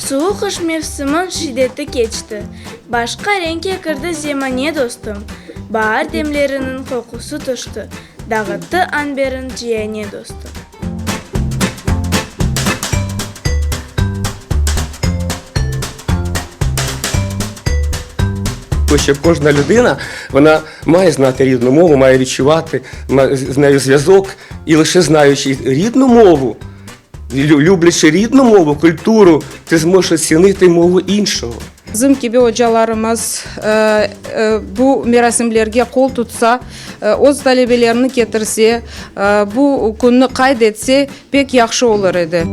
Suvuq qış mevsimiñ şiddeti keçti, Başqa renkke kirdi zemane, dostum. Baar demleriniñ qoqusı tüşti, Dağıttı anberin ciane, dostum. Що кожна людина вона має знати рідну мову, має відчувати з нею зв'язок, і лише знаючи рідну мову, люблячи рідну мову, культуру, ти зможеш оцінити мову іншого. Bizim kibi ocalarımız bu merasimlerge qol tutsa, öz talebelerini ketirse, bu künni qayd etse, pek yahşı olur edi.